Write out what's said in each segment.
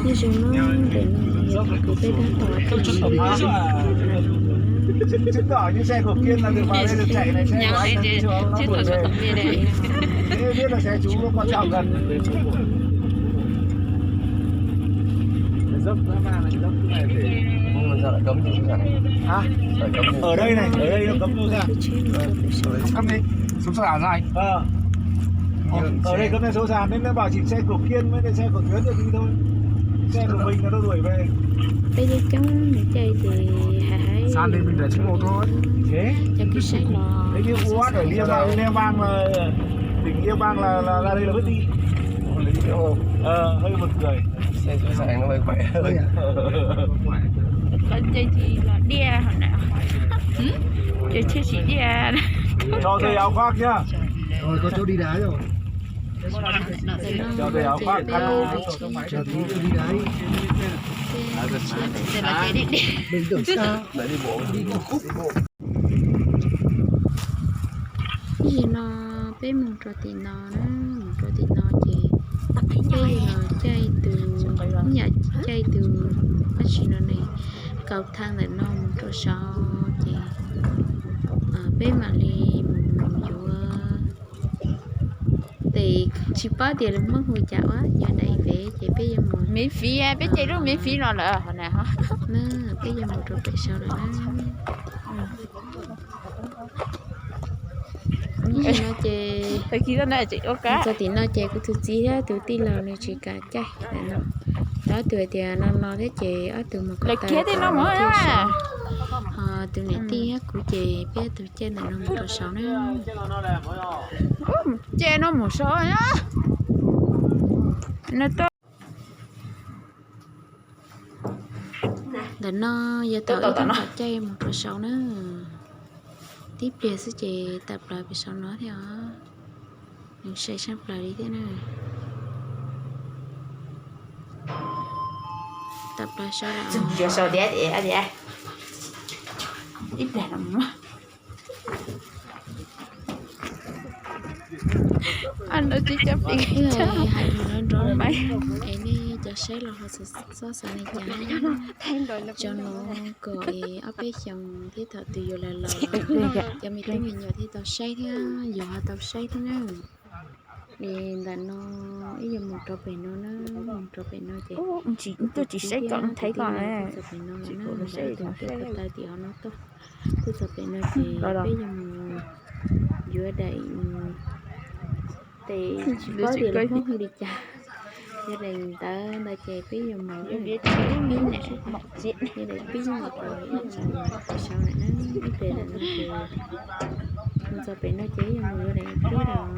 Nyob zoo na, ntawm no yog thaum kws peb tab tom nyob li ces thiab thaum sawv tom peb de. Ở đây này, ở đây nó cấm sâu sàn. Cấm đi. Sông Sài Gòn này. Ờ. Ở đây cấm này sông Sài Gòn nên nó bảo chỉ xe của Kiên với xe của Tuyến được đi thôi. Xe của mình nó đuổi về. Peb coob coob nws caij ces hais hais. Xa thì mình để số một thôi. Thế. Cho ký sách lo. Thế chứ ua đuổi Liên bang, Liên bang là tỉnh Liên bang là, là ra đây là vứt đi. Ờ, hơi buồn cười. Xe sẵn sàng nó quay quay. Có dây gì là đe hả nè? Hử? Dây chiếc chỉ đe. Cho tôi áo khoác nhá. Rồi, có chỗ đi đá rồi. Cho tôi áo khoác, khăn. Cho tí đi đá đi. Đừng tưởng xa. Ib zaug no peb mus rau tim no na, mus rau tim no ces peb yuav caij tus, yam caij tus dab tsi no ne, kaus thaj ntawm no mus rau saud ces peb mam li mus yuav. Tes tsis paub tias lus Hmoob hu cas ua, yuav daim pem ces peb yuav mus. Miễn phí, peb caij lub miễn phí no lawm na, peb yuav mus rau pem saud lawm na. Ib zaug no ces, txog tim no ces kuv tus txiv thiab tus tij laug nws tsis kam caij ntawm no. Ob tug hais tias no no thiab ces ob tug mus ko taw, ho tus niam tij thiab kuv ces peb tus caij ntawm no mus rau saud na. Caij no mus saud. Ntawm no yog thaum ib tug tom caij mus rau saud na. Tib pliag xwb ces tawm plaws pem saud no thiab os. Nws sai sab plaws li thiab na. Tawm plaws saud lawm. Hais lus nrov nrov es nej cov saib los ho txhob xav li cas. Tso no kom es ob peb xyoos thiab thaum twg yuav los los, cov me tub me nyuam thiaj tau saib thiab yus ho tau saib thiab na. Es ntawm no ib yuav mus rau pem no na, mus rau pem no ces tuaj tsis saib kom thaib ko na, txog pem no lawm na, ntawm tus tuaj ko taw tim hov no tuaj, tuaj txog pem no ces peb yuav mus yuav daim, tes tsis paub tias lus Hmoob hu li cas, yuav daim ntawv ntawd ces peb yuav mus, yuav daim pib mus rau ib tsoom saud lawm na, ib pliag ntawm no ces mus txog pem no ces yuav mus yuav daim pib lawm.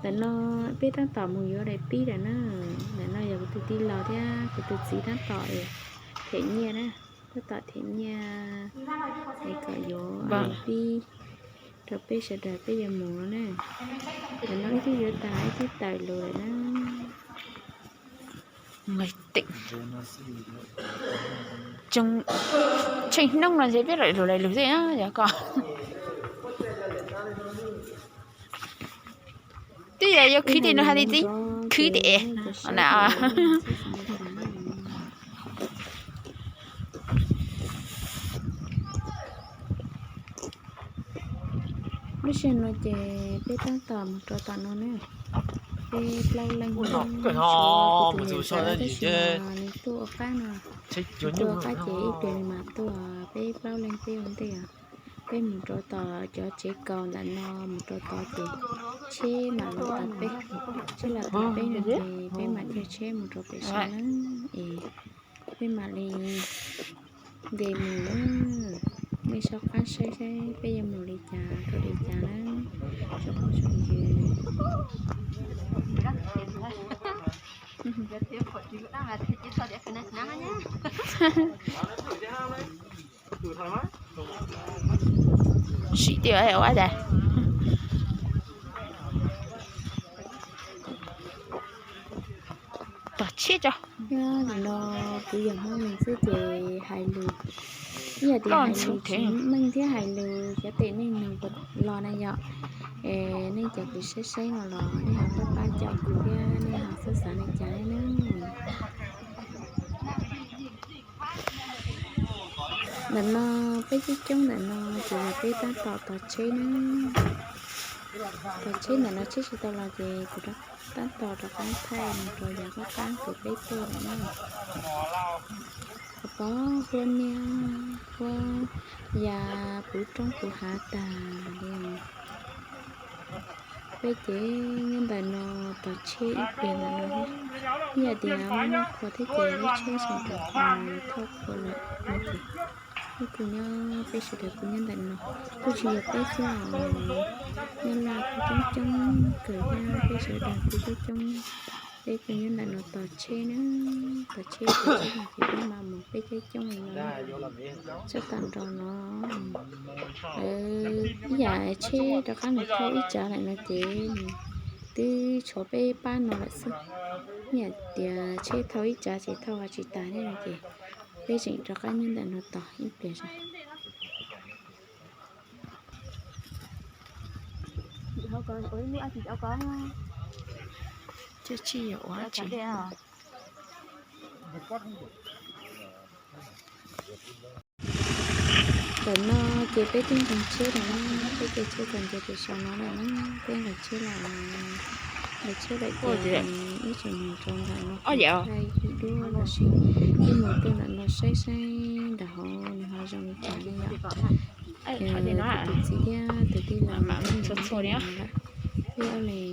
Ntawm no peb tab tom mus yuav daim pib lawm na. Ntawm no yog kuv tus tij laug thiab kuv tus txiv tab tom them nyiaj na, tab tom them nyiaj es kom yuav daim pib rau peb sawv daws peb yuav mus no na. Ntawm no ib tug yuav tag ib tug tawm lawm na. Tsheej hnub no ntshe peb lawm lus lawm lus xwb yog ko. Twb yog yuav khwv tim no hais li txiv, khwv tim na. Lub sij hawm no ces peb tab tom mus rau tom no na, peb plaub leeg, tus niam ntxawm tab sis mas nws tuaj ua qab no, nws tuaj ua qab ces ib pliag nws mam tuaj, peb plaub leeg peb ua ntej os. Peb mus rau tom cov tsev kaus ntawm no mus rau tod ces tsheb mam los tau peb, tsheb los tau peb no ces peb mam caij tsheb mus rau pem saud na, es peb mam li nce mus na. Nej soj qab saib saib peb yuav mus li cas rau li cas na, tsoom phooj tsoom ywg. Siv tias ua cas tom tsheb tso. Nyob li no kuv yog Hmoob Meej xwb ces hais lus, ib yam tias hais lus tsis meej thiab hais lus xyov tes neeg nyoog puas los na yom. Es nej cov kuv saib saib no los nej ho pab pab cov kuv thiab nej ho xav xav li cas ne? Ntawm no peb coob coob ntawm no ces yog peb tab tom tos tsheb na. Tos tsheb ntawm no tsheb tsis tau los ces kuv tab tom rov qab thaij mus rau yav qab qab uas peb tuaj lawm na. Qhov pov huab niab huab ya puv roob puv hav tag li. Peb ces nyob ntawm no tos tsheb ib pliag ntawm no thiab. Ib yam tias muaj qhua thiab ces lub tsheb tseem rov qab thauj qhua lawm no ces peb kuj nyob, peb sawv daws kuj nyob ntawm no. Kuj tsis yog peb xwb os, Nyab Laj kuj coob coob kawg thiab, peb sawv daws kuj coob coob. Peb kuj nyob ntawm no tos tsheb na, tos tsheb tos tsheb no ces peb mam mus peb coob coob li no. Tsheb tag nrho no, ib yam tsheb rov qab mus thauj ib tsav lawm no ces twb tshuav peb pab no lawm xwb. Ib yam tias tsheb thauj ib tsav ces thauj tsis tas thiab no ces peb tseem rov qab nyob ntawm no tos ib pliag zog. Cov tsheb yuav ua tsi? Ntawm no ces peb twb nqis tsheb lawm na, peb caij tsheb txog ntua pem saum no lawm na, peb nqis tsheb lawm, nqis tsheb lawm ces ib tsoom mus rau ntawm no, ib duab los sis ib mus rau ntawm no saib saib nram hauv nws ho zoo li cas ne yom. Ces kuv tus txiv thiab tus tij laug txhua txhua li lawm, peb ob leeg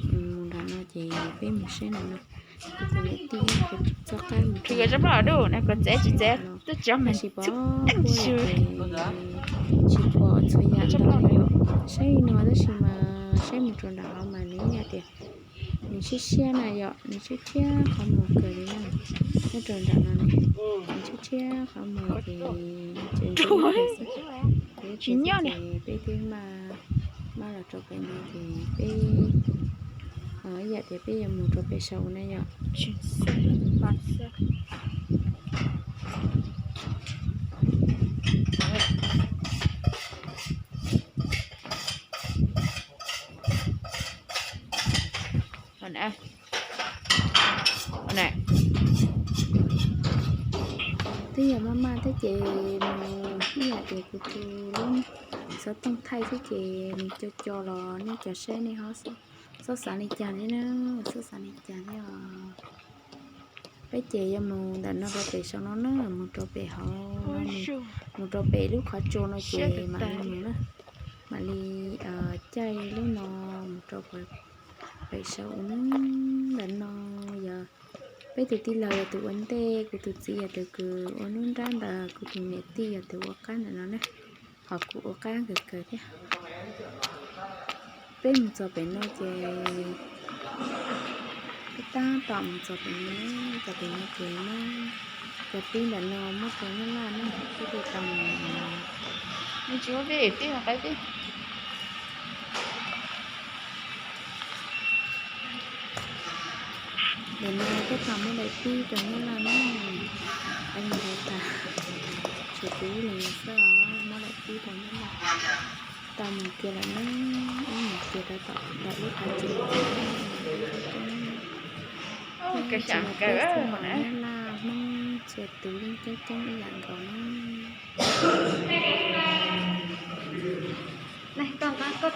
mus nram no ces peb mus saib nram no. Kuv tus niam tij kuv txoj qab mus rau ntawm no, tab sis pom huab ces tsis pom txhua yam ntau li yom. Saib li no tab sis mas saib mus rau nram hauv mas nws ib yam tias nws siab siab na yom, nws tshiab tshiab qhov muag kawg li na. Nyob rau nram no nws tshiab tshiab qhov muag ces tseem ntxim xwb. Ces peb twb maj los rau pem no ces peb ib yam tias peb yuav mus rau pem saud na yom. Twb yog maj maj thiab ces mus ib yam tias kuv tus lub xov tooj thaij thiab ces nws co co los nej cov saib nej ho txhob xav li cas thiab na, txhob xav li cas thiab os. Peb ces yuav mus ntawm no rau pem saum no na, mus rau pem hauv no, mus rau pem lub qhov tsua no ces mam li mus na, mam li caij lub no mus rau pem saum na. Ntawm no yog peb tus tij laug yog tus ua ntej, kuv tus txiv yog tus kws ua nruab nrab ntawd, kuv tus niam tij yog tus ua qab ntawm no na, ho kuv ua qab kawg kawg thiab. Peb mus txog pem no ces peb tab tom mus txog pem no, txog pem no ces muab cov pib ntawm no muab rau Nyab Laj na, peb thiaj tau mus. Nws tsis muaj pib, pib mus qab pib. Ntawm no peb tau muab daim pib rau Nyab Laj na, qee ntau tas, tshuav kuv ib leeg xwb os, muab daim pib rau Nyab Laj. Tau mus kiag lawm na, wb mus kiag rau tom ntawm lub qhov tsua. Nyab Laj Hmoob txhua tus yeej coob coob ib yam nkaus na. Ntawm no ces Nyab Laj cab cov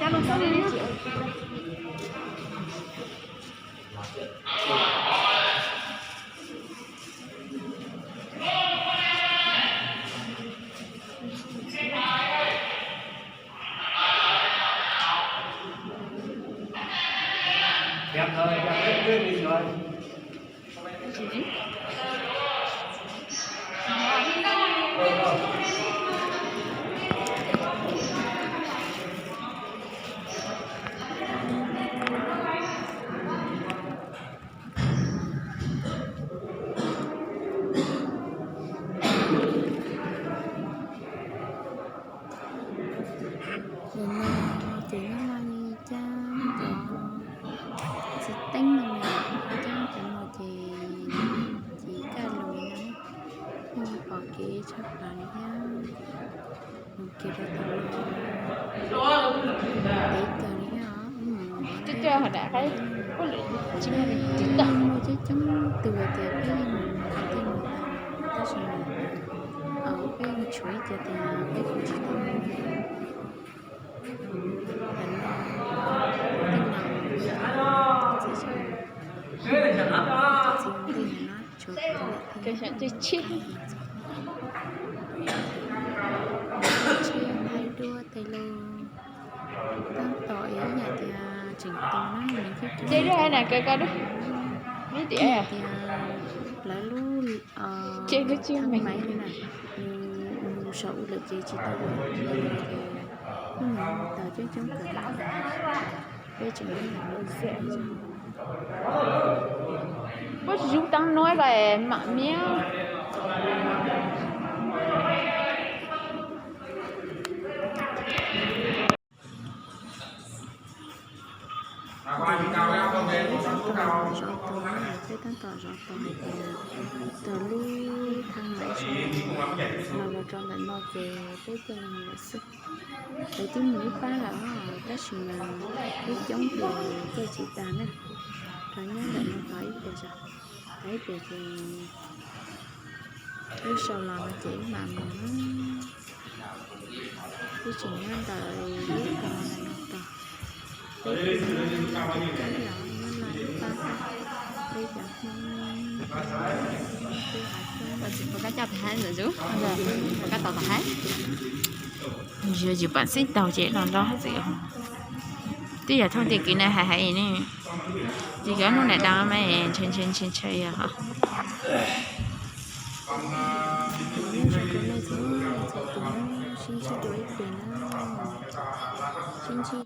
txiv teeb no na, cab cov no ces, ces kaj li Muaj coob coob tus tias peb yeej mus qhov twg mus tau, tab sis peb yeej tshuav ib co tias peb kuj tsis tau mus. Tam no tij laug txiv txiv ntij no tshuav tsheb, tsheb haib duab tej lauj. Tab tom ib yam tias tseem tos na, nws coob coob tias lawv lub thaj maiv li na, nws mus saum ub lawm ces tsis tau ua ces lub nws tos coob coob kawg. Peb tseem muab tsis zoo teeb nuav ko mam miab. Peb tab tom zov tos, peb tab tom zov tos hais tias thaum lub thaj maiv sab los los rau ntawm no ces peb thiaj li mus lawm xwb. Lawv twb mus ib pab lawm, tab sis mas peb coob ces caij tsis tas na. Rov nyob ntawm no tod ib pliag, tod ib pliag ces wb sau los no ces wb mam mus. Wb tseem nyob ntawm lub tog no tos. Peb twb nyob ib pliag, nyob no ib pab, peb cov Hmoob, peb hav xeeb. Koj coj tus haib ntawm zus, koj tos tus haib. Yog yus pam xib taug ces los nrog hab txwm. Twb yog thooj tias kwv na hais hais ne, ces yog hnub nais dab mas ntshe ntshe ntshe ntshe yog ho. Nyob zoo rau nej txhua txhua tus, sib ntsib dua ib pliag na, sib ntsib